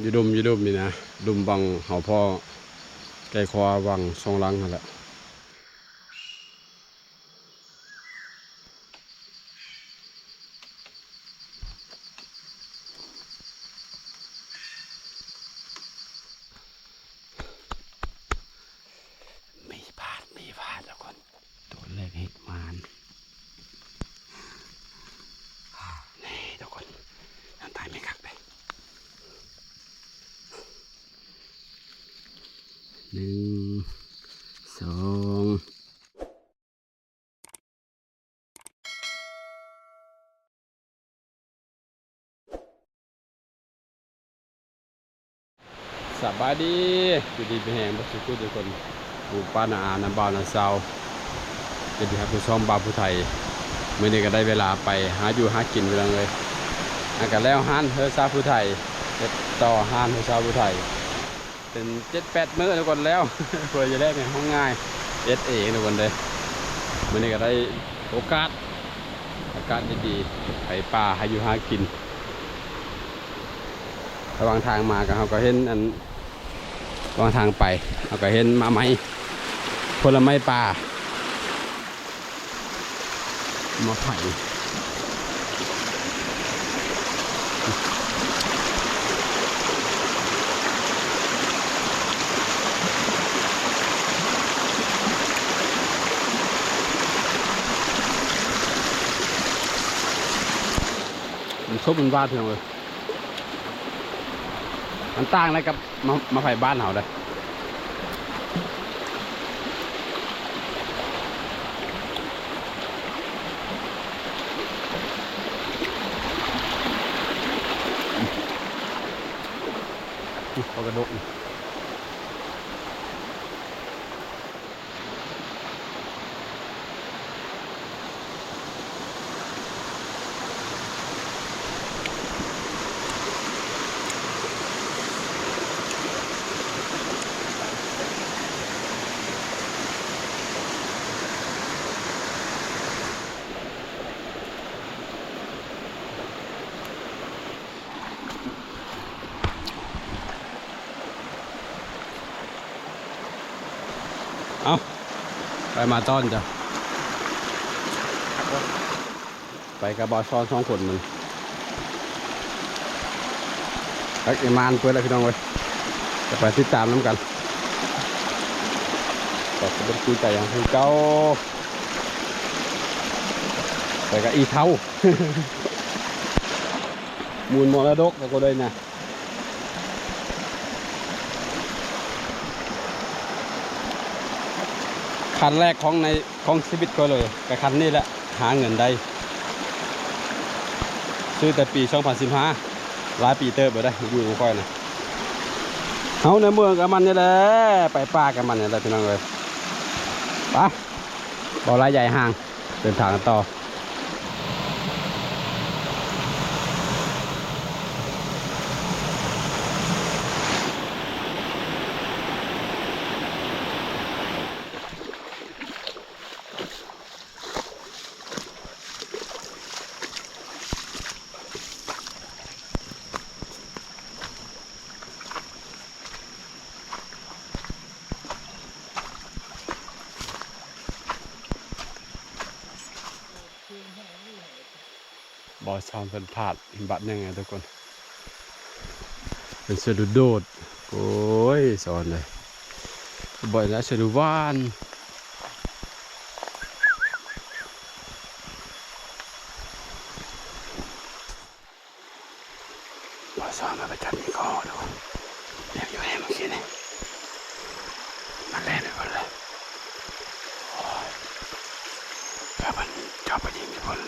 ຢູ່ດົມ ຢູ່ດົມນີ້ນະ ດົມວັງເຮົາພໍ້ ໃກ້ຂົວວັງສອງຫຼັງຫັ້ນແຫຼະ. ມີບາດ ມີບາດທຸກຄົນ ຕົວເລັກເຮັດໝານ ນີ້ທຸກຄົນ ນ້ຳຕາຍແມ່ນຄັກເດ້ ໜຶ່ງ ສອງ. ສະບາຍດີ ຢູ່ດີມີແຮງເບິດສູ່ຜູ້ທຸກຄົນ ປູປ້ານ້າອາ ນ້າບ່າວນ້າສາວ ຍິນດີຮັບສູ່ຊ່ອງບ່າວຜູ້ໄທ. ມື້ນີ້ກໍໄດ້ເວລາໄປຫາຢູ່ຫາກິນພີ່ນ້ອງເອີຍ ແລ້ວກໍແລ້ວຮ້ານເຮືອຊາວຜູ້ໄທ ເຮັດຕໍ່ຮ້ານເຮືອຊາວຜູ້ໄທ. ເປັນເຈັດແປດມື້ທຸກຄົນແລ້ວ ເພື່ອຈະໄດ້ເປັນຫ້ອງງ່າຍ ເຮັດເອງທຸກຄົນເດີ. ມື້ນີ້ກໍໄດ້ໂອກາດ ອາກາດດີໆ ໄປປ່າຫາຢູ່ຫາກິນ. ລະຫວ່າງທາງມາກໍ ເຮົາກໍເຫັນອັນ ລະຫວ່າງທາງໄປ ເຮົາກໍເຫັນໝາກໄມ້ ຜົນລະໄມ້ປ່າ. ມາໄຜ່ ມັນສົມມັນຫວານ ພີ່ນ້ອງເອີຍ. ມັນຕ່າງໄດ້ກັບ ມາ ມາໄຜ່ບ້ານເຮົາເດ້. ປາກະດົກ. ເອົາ ໄປມາຕ້ອນຈ້ະ ໄປກັບບ່າວຊອນສອງຄົນມັນ ຈັກອີ່ມານເປີດແລ້ວພີ່ນ້ອງເອີຍ ຈະໄປຕິດຕາມນຳກັນ ກໍເປັນກຳລັງໃຈໃຫ້ຄືເກົ່າ ໄປກັບອີ່ເຖົ້າ ມູນມໍລະດົກກໍໄດ້ນະ. ຂັ້ນແລກຂອງໃນ ຂອງຊີວິດຂ້ອຍເລີຍ ກະຂັ້ນນີ້ແຫຼະ ຫາເງິນໄດ້ ຊື້ແຕ່ປີສອງພັນສິບຫ້າ ຫຼາຍປີເຕີບແລ້ວເດ້ ຢູ່ຂອງຂ້ອຍນະ ເຮົາໃນເມືອງກັບມັນນີ້ແຫຼະ ໄປປ່າກັບມັນນີ້ແຫຼະ ພີ່ນ້ອງເອີຍ ໄປ ບໍ່ຫຼາຍໃຫຍ່ຫ່າງ. ເດີນທາງກັນຕໍ່ ບໍ່ຊ່ອງເພິ່ນພາດບັດໜຶ່ງນະທຸກຄົນ ເປັນສະດຸໂດດ ໂອ້ຍ ສອນເອີຍ ບໍ່ແລ້ວສະດຸຫວານ. ບໍ່ຊອບມາໄປຈັບມີກໍເນາະ ແນມຢູ່ແຮມເມື່ອກີ້ນີ້ ມັນແລ່ນໄປເບິດເລີຍ ໂອ້ຍ ຖ້າເພິ່ນຈັບໄປຍິງເພິ່ນ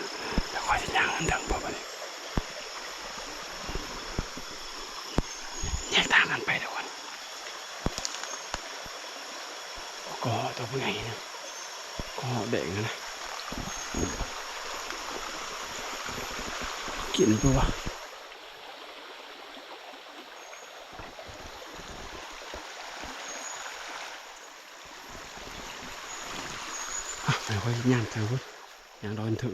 ແລ້ວຂ້ອຍຊິຍ່າງເຖິງບໍ່ບັດນີ້ ແຍກທາງກັນໄປທຸກຄົນ ກໍຕົວຜູ້ໃຫຍ່ນະ ກໍແດງນະ ກິນຕົວະ ອ່ະ ໄປເວີ້ຍ ຍ່າງໄປເວີ້ຍ ຍ່າງດອນເຖິງ.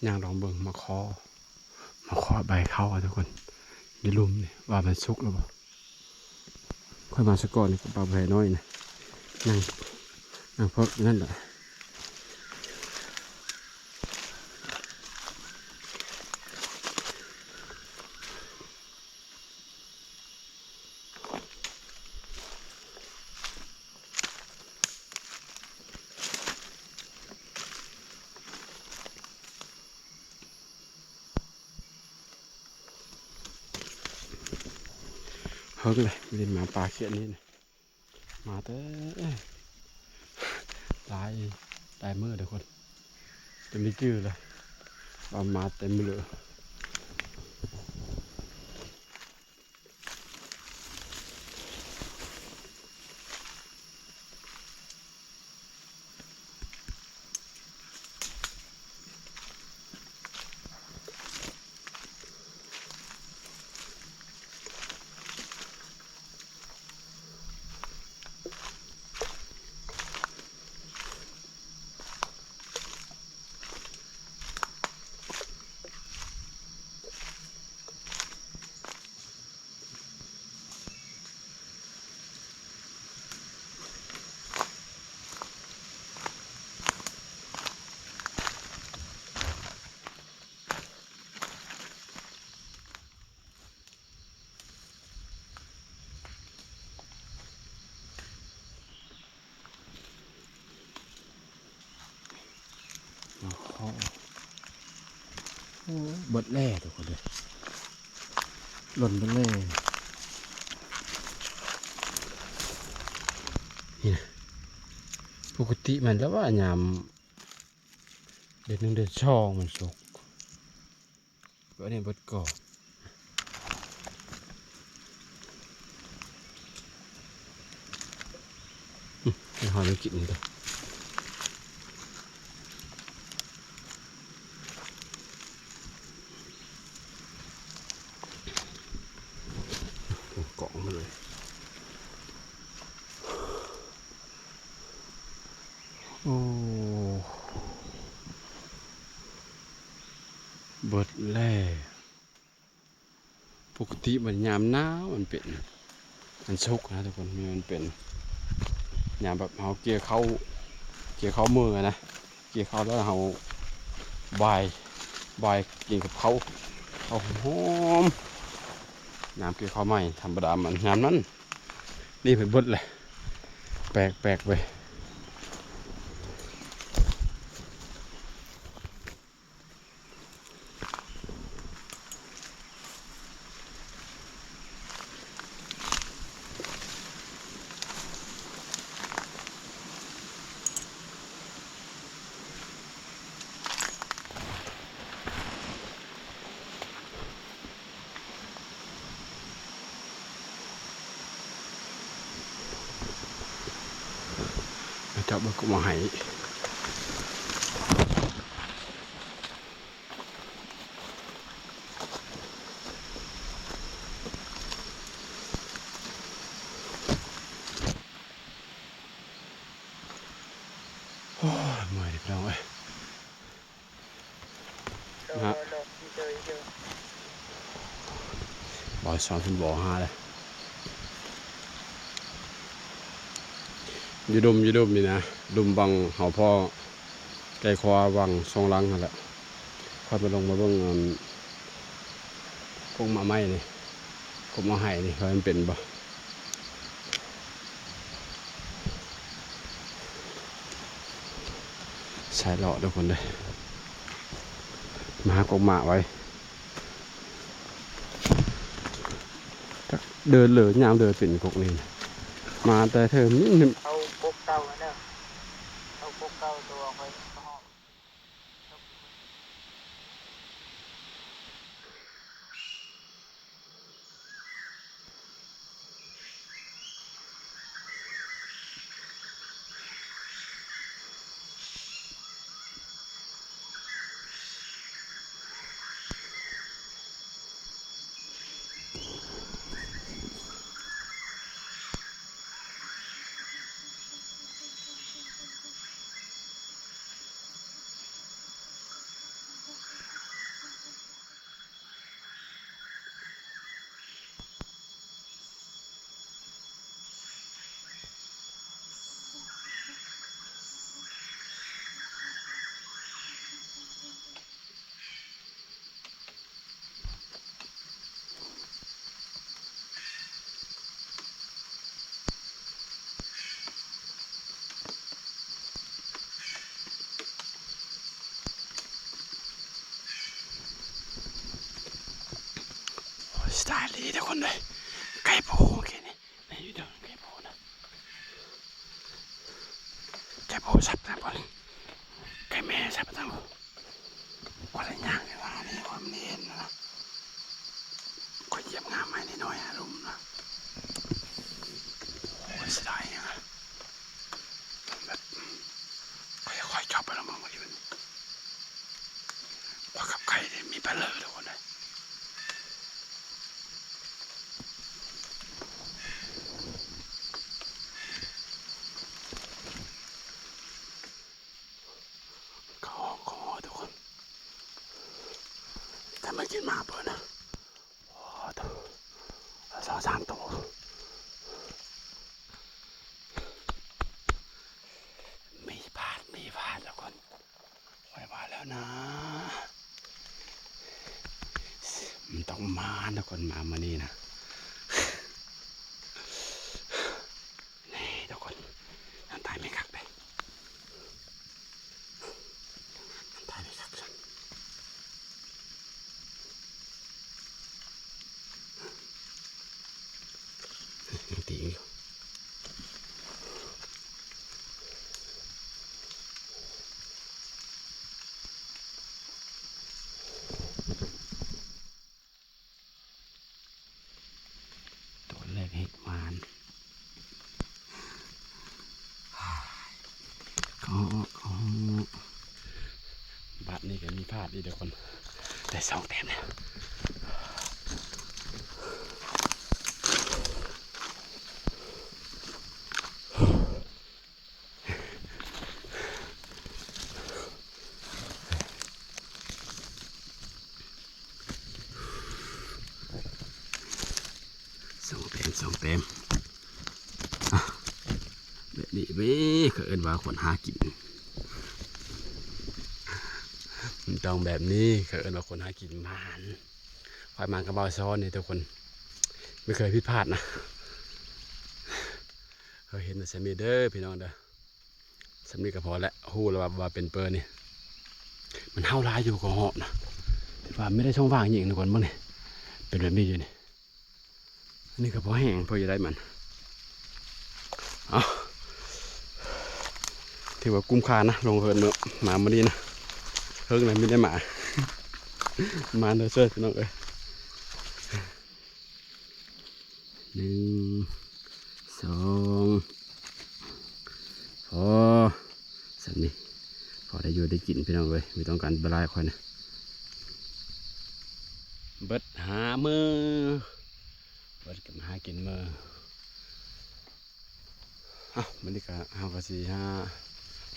ຍ່າງລອງເບິ່ງໝາກຄໍ່ ໝາກຄໍ່ໃບເຂົ້າທຸກຄົນ ຢູ່ລຸ່ມນີ້ ວ່າມັນສຸກແລ້ວບໍ່. ຂ້ອຍມາສະກ່ອນນີ້ກັບບ່າວແພນ້ອຍນະ ນັ່ງ ນັ່ງເພິກຢູ່ນັ້ນແຫຼະ. ເຮີ້ຍ ບໍ່ໄດ້ມາປ່າເຂດນີ້ນະ ມາແຕ່ຫຼາຍ ຫຼາຍມື້ເດີ້ຄົນ ຈົນໄດ້ຈື່ແລ້ວວ່າມາແຕ່ມື້ໃດ. ໂອ້ໂຫ ເບິດແລ້ທຸກຄົນເອີຍ ຫຼົ່ນເບິດແລ້ ນີ້ນະ ປົກກະຕິມັນແລ້ວວ່າຍາມເດືອນໜຶ່ງເດືອນສອງມັນສຸກ. ອັນນີ້ເບິດກ່ອນ ອືມ ໄປຫາແນວກິນເດີ້ ໂອ້ ກອງມາເລີຍ. ໂອ້ ເບິດແລ້ວ ປົກກະຕິມັນຍາມໜາວມັນເປັນ ມັນສຸກນະທຸກຄົນ ມັນເປັນຍາມແບບເຮົາກ່ຽວເຂົ້າ ກ່ຽວເຂົ້າເມືອນະ ກ່ຽວເຂົ້າແລ້ວເຮົາບາຍ ບາຍກິນກັບເຂົ້າ ເຂົ້າຫອມໆ ຍາມກ່ຽວເຂົ້າໃໝ່ທຳມະດາມັນຍາມນັ້ນ. ນີ້ໄປເບິດແຫຼະ ແປກໆ ເວີຍ. ເຈົ້າເບິ່ງກໍມາໃຫ້ ໂອ້ຍ ເມື່ອຍເດ້ພີ່ນ້ອງເອີຍ. ຮະ ບໍ່ສອນເພິ່ນບໍ່ຫາເລີຍ ຢູ່ດົມ ຢູ່ດົມນີ້ນະ ດົມບັງເຮົາພໍ້ ໃກ້ຂົວວັງຊ່ອງຫຼັງຫັ້ນແຫຼະ. ຂ້ອຍມາລົງມາເບິ່ງອັນ ກົກໝາກໄມ້ນີ້ ກົກໝາກໄຮນີ້ ວ່າມັນເປັນບໍ່. ສາຍເລາະເດີ້ຄົນເດີ ມາຫາກົກໝາກໄວ້ ຈັກເດີນເລີຍ ຍາມເດີນເປັນກົກນີ້ ມາແຕ່ເທີມນີ້ ເອົາກົກເກົ່າຫັ້ນເດີ ເອົາກົກເກົ່າຕົວຂ້ອຍ ໂ ນີ້ທຸກຄົນເດີ ໄກ່ໂພເມື່ອກີ້ນີ້ ນີ້ຢູ່ເທິງໄກ່ໂພນະ ໄກ່ໂພສັບນະ ໄກ່ແມ່ສັບນະ ຂ້ອຍລະຍ່າງໄປວ່ານີ້ ຂ້ອຍມັນເຫັນນະ ຂ້ອຍຢຽບງາມໄມ້ນ້ອຍໆ ອາລົມນະ ໂອ້ຍ ເສຍດາຍຫຍັງ ແບບ ຂ້ອຍ ຂ້ອຍຈອບໄປແລ້ວ ມາເບິ່ງຢູ່ນີ້ ປາກັບໄກ່ນີ້ມີປາເລີທຸກຄົນເອີຍ ເຂົາຮ້ອງ ເຂົາຮ້ອງທຸກຄົນ ແຕ່ມາກິນໝາກເພິ່ນນະ ໂອ້ໂຕ ສອງສາມໂຕ ມີພາດ ມີພາດທຸກຄົນ ຂ້ອຍວ່າແລ້ວນະ ມັນຕ້ອງມານະ ຄົນມາມື້ນີ້ນະ ນີ້ທຸກຄົນ ນ້ຳຕາຍໄມ່ຄັກເດ້ ນ້ຳຕາຍໄມ່ຄັກຊັ້ນ ຍັງຕີຢູ່ ໂຕແລກເຮັດໝານ ເອົາ ເອົາ ບາດນີ້ກໍມີພາດອີກທຸກຄົນ ໄດ້ສອງແຕ້ມແລ້ວ. ສອງແຕ້ມ ສອງແຕ້ມ ອ່ະ ແບບນີ້ເວີຍ ເຂົາເອີ້ນວ່າຄົນຫາກິນ ມັນຕ້ອງແບບນີ້ ເຂົາເອີ້ນວ່າຄົນຫາກິນໝານ ຂ້ອຍມາກັບບ່າວຊອນນີ້ທຸກຄົນ ບໍ່ເຄີຍຜິດພາດນະ ເຮົາເຫັນແຕ່ສ່ຳນີ້ເດີພີ່ນ້ອງເດີ ສ່ຳນີ້ກໍພໍແລ້ວ ຮູ້ແລ້ວວ່າ ວ່າເປັນເປີນີ້ ມັນເຫົ່າຫຼາຍຢູ່ ກໍເຫາະນະ ແຕ່ວ່າບໍ່ໄດ້ຊ່ອງວ່າງຫຍັງນະ ກ່ອນເບິ່ງນີ້ ເປັນແບບນີ້ຢູ່ນີ້ ອັນນີ້ກໍພໍແຫ້ງ ພໍຢູ່ໄດ້ມັນ ເອົາ ຖືວ່າຄຸ້ມຄ່ານະ ລົງເຮືອນມາມື້ນີ້ນະ ເຮິງແລ້ວມີແຕ່ໝາ ມາເດີເຊີຍພີ່ນ້ອງເອີຍ. ໜຶ່ງ ສອງ ພໍ ສ່ຳນີ້ ພໍໄດ້ຢູ່ໄດ້ກິນພີ່ນ້ອງເອີຍ ບໍ່ຕ້ອງການຫຼາຍຂ້ອຍນະ ເບິດຫ້າມື້ ເບິດກັບຫາກິນມື້ ເອົ້າ ມື້ນີ້ກະເຮົາກະຊິຫາ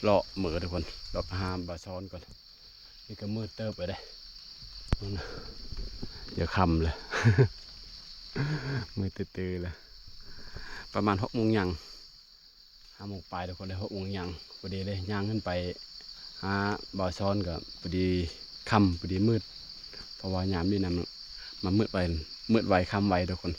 ເລາະມື້ທຸກຄົນ ເລາະຫາບ່າວຊອນກ່ອນ. ນີ້ກໍມືດເຕີບແລ້ວເດ້ ດຽວຄ່ຳແລ້ວ ມືດຕື້ໆແລ້ວ ປະມານຫົກໂມງຫຍັງ ຫ້າໂມງປາຍທຸກຄົນເດ້ ຫົກໂມງຫຍັງ ພໍດີເລີຍ ຍ່າງຂຶ້ນໄປຫາບ່າວຊອນກໍພໍດີຄ່ຳ ພໍດີມືດ ເພາະວ່າຍາມນີ້ນະ ມັນມືດໄວ ມືດໄວຄ່ຳໄວທຸກຄົນ.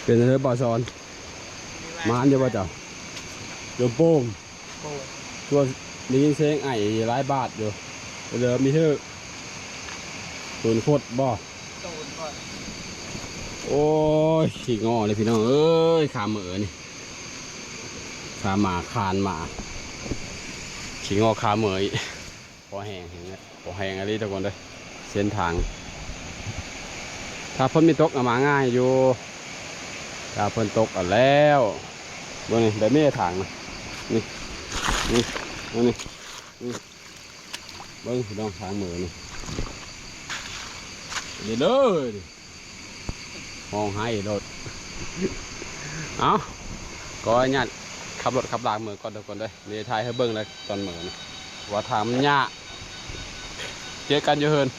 ເປັນຈັ່ງໃດບ່າວຊອນ ໝານຢູ່ບໍ່ເຈົ້າ? ໂດນໂປ່ງ ໂດນ ຄືວ່າໄດ້ຍິນສຽງໄອຫຼາຍບາດຢູ່ ເຫຼືອມີເທີ ໂດນຄົດບໍ່? ໂດນ ໂອ້ຍ ຂີ້ງໍເລີຍພີ່ນ້ອງເອີຍ ຄາເໝີນີ້ ຄາໝາ ຄານໝາ ຂີ້ງໍຄາເໝີອີກ ພໍແຫ້ງ ພໍແຫ້ງອີ່ຫຼີທຸກຄົນເອີຍ ເສັ້ນທາງ ຖ້າຝົນບໍ່ຕົກນະມາງ່າຍຢູ່ ຖ້າຝົນຕົກເອົາແລ້ວ ເບິ່ງນີ້ ແບບນີ້ທາງນະ ນີ້ ນີ້ ນີ້ ນີ້ ເບິ່ງພີ່ນ້ອງ ທາງເໝີນີ້ ນີ້ເດີ ຮ້ອງໄຫ້ໂລດ ເອົ້າ ຂໍອະນຸຍາດຂັບລົດຂັບລາເໝີກ່ອນທຸກຄົນເດີ ມີຖ່າຍໃຫ້ເບິ່ງແລ້ວຕອນເໝີນະ ວ່າທາງມັນຍາກ ເຈີກັນຢູ່ເຮືອນ.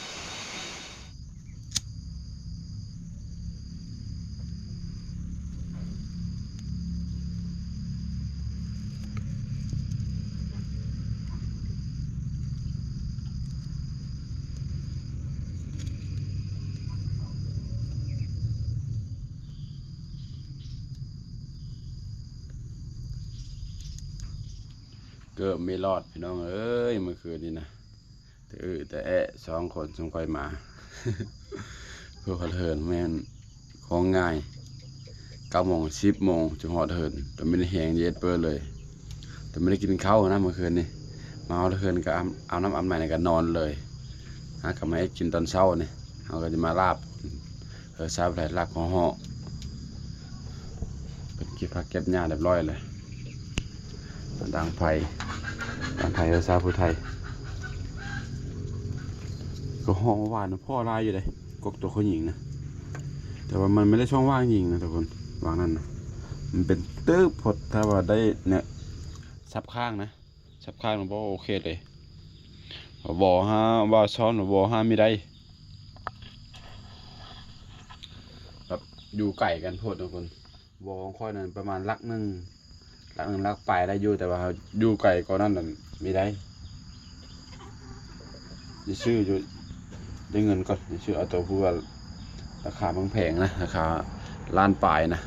ເກີບໄມ່ລອດພີ່ນ້ອງເອີຍ ມື້ຄືນນີ້ນະ ແຕ່ອຶແຕ່ແອະສອງຄົນ ຊຸມຂ້ອຍມາ ເພື່ອຮອດເຮືອນແມ່ນຂອງງ່າຍ ເກົ້າໂມງ ສິບໂມງຈຶ່ງຮອດເຮືອນ ແຕ່ມີແຮງເຢັດເປີເລີຍ ແຕ່ບໍ່ໄດ້ກິນເຂົ້ານະມື້ຄືນນີ້ ມາຮອດເຮືອນກໍອາບ ອາບນ້ຳອາບໃໝແລ້ວກໍນອນເລີຍ ຫາກໍມາເຮັດກິນຕອນເຊົ້ານີ້ ເຮົາກໍຈະມາລາບ ເອີ ຊາວໄທລາບເຂົ້າເຫາະ ເກັບຜັກເກັບຫຍ້າຮຽບຮ້ອຍແລ້ວ ມາດັງໄຟ ດັງໄຟເອີ ຊາວຜູ້ໄທ ກໍເຫາະເມື່ອວານນະ ພໍຫຼາຍຢູ່ເດ້ ກົກຕົວເຂົາຍິງນະ ແຕ່ວ່າມັນໄມ່ໄດ້ຊ່ອງວ່າງຍິງນະທຸກຄົນ ວ່າງນັ້ນນະ ມັນເປັນຕຶບໂພດ ຖ້າວ່າໄດ້ເນຍ ສັບຂ້າງນະ ສັບຂ້າງນະ ບໍ່ໂອເຄເລີຍ ບໍ່ຫາ ບໍ່ຊ້ອນ ບໍ່ຫາມີໄດ້ ແບບຢູ່ໄກກັນໂພດທຸກຄົນ ບໍ່ຂອງຂ້ອຍນັ້ນປະມານຫຼັກໜຶ່ງ ຫຼັກໜຶ່ງຫຼັກປາຍໄດ້ຢູ່ ແຕ່ວ່າເຮົາຢູ່ໄກກວ່ານັ້ນນັ້ນມີໄດ້ ຊິຊື້ຢູ່ ໄດ້ເງິນກ່ອນ ຊິຊື້ເອົາໂຕຜູ້ວ່າລາຄາແພງໆນະ ລາຄາລ້ານປາຍນະ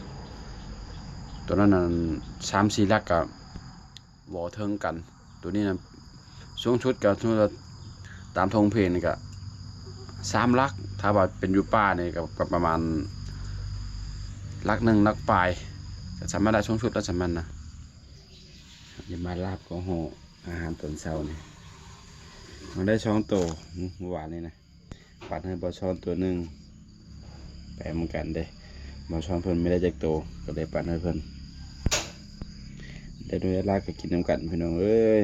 ໂຕນັ້ນນັ້ນສາມສີ່ຫຼັກກະ ບໍ່ເຖິງກັນ ໂຕນີ້ນະ ສູງສຸດກໍ ສົມມຸດວ່າຕາມທົ່ງເພນນີ້ກໍສາມຫຼັກ ຖ້າວ່າເປັນຢູ່ປ່ານີ້ກໍ ກໍປະມານຫຼັກໜຶ່ງຫຼັກປາຍ ກໍສາມາດໄດ້ສູງສຸດແລ້ວສ່ຳນັ້ນນະ ຈະມາລາບເຂົ້າເຫາະ ອາຫານຕອນເຊົ້ານີ້ ເຮົາໄດ້ສອງໂຕ ມື້ວານນີ້ນະ. ປັນໃຫ້ບ່າວຊອນໂຕໜຶ່ງ ແປນຳກັນເດ້ ບ່າວຊອນເພິ່ນມີໄດ້ຈັກໂຕ ກໍເລີຍປັນໃຫ້ເພິ່ນ ໄດ້ໜ້ອຍຫຼາຍກໍກິນນຳກັນພີ່ນ້ອງເອີຍ.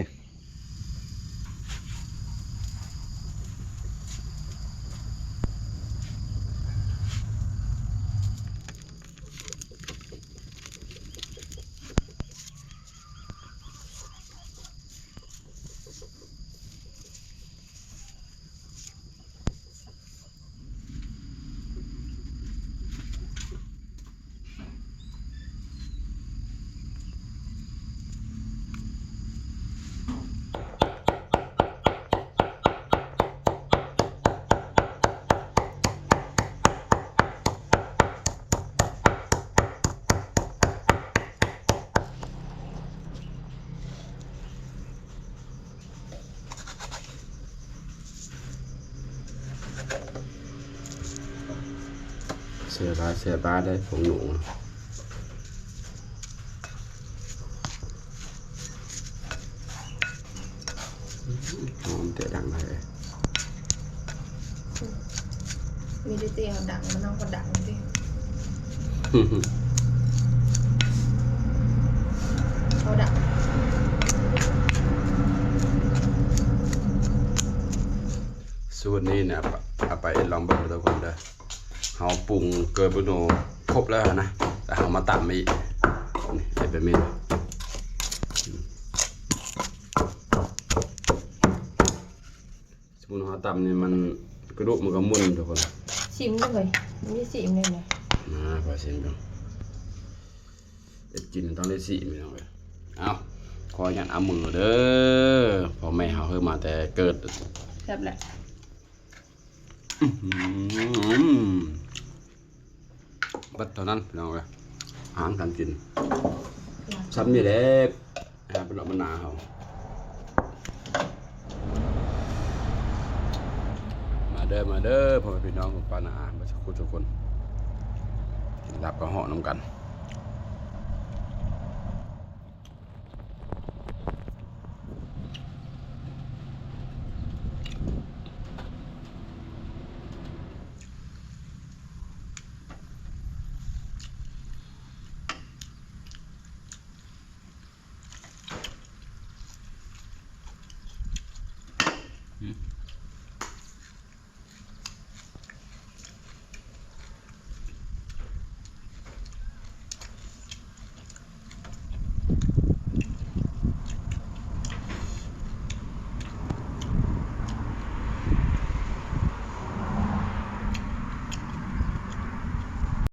ແຊບຫຼາຍແຊບຫຼາຍເດ້ ຜົງໜູ ຫອມແຕ່ດັງເລີຍ. ມີແຕ່ເຈົ້າດັງ ມັນເຮົາກໍດັງຕິ ເຮົາດັງ. ສູດນີ້ນະ ເອົາໄປເຮັດລອງເບິ່ງເດີທຸກຄົນເດີ. ເຮົາປຸງເກີບໂນຄົບແລ້ວນະ ແລ້ວເຮົາມາຕຳອີກ ນີ້ ເຮັດແບບນີ້. ສົມມຸດເຮົາຕຳນີ້ມັນ ກະດູກມັນກໍໝຸ່ນທຸກຄົນ. ຊິມເບິ່ງເລີຍ ມີຊິມເລີຍນະ. ມາ ຂໍຊິມເບິ່ງ ເຮັດກິນຕ້ອງໄດ້ຊິມພີ່ນ້ອງເອີຍ. ເອົາ ຂໍອະນຸຍາດເອົາມືເດີ ພໍ່ແມ່ເຮົາເຮີ້ມາແຕ່ເກີດ. ແຊບແຫຼະ. ອືມ ບັດເທົ່ານັ້ນພີ່ນ້ອງເອີຍ ອາຫານການກິນ ສ່ຳນີ້ແຫຼະ ອາ ເປັນລະບັນດາເຮົາ. ມາເດີ ມາເດີ ພໍ່ແມ່ພີ່ນ້ອງປ້ານ້າອາ ເບິດສູ່ຜູ້ສູ່ຄົນ ກິນລາບກະເຫາະນຳກັນ.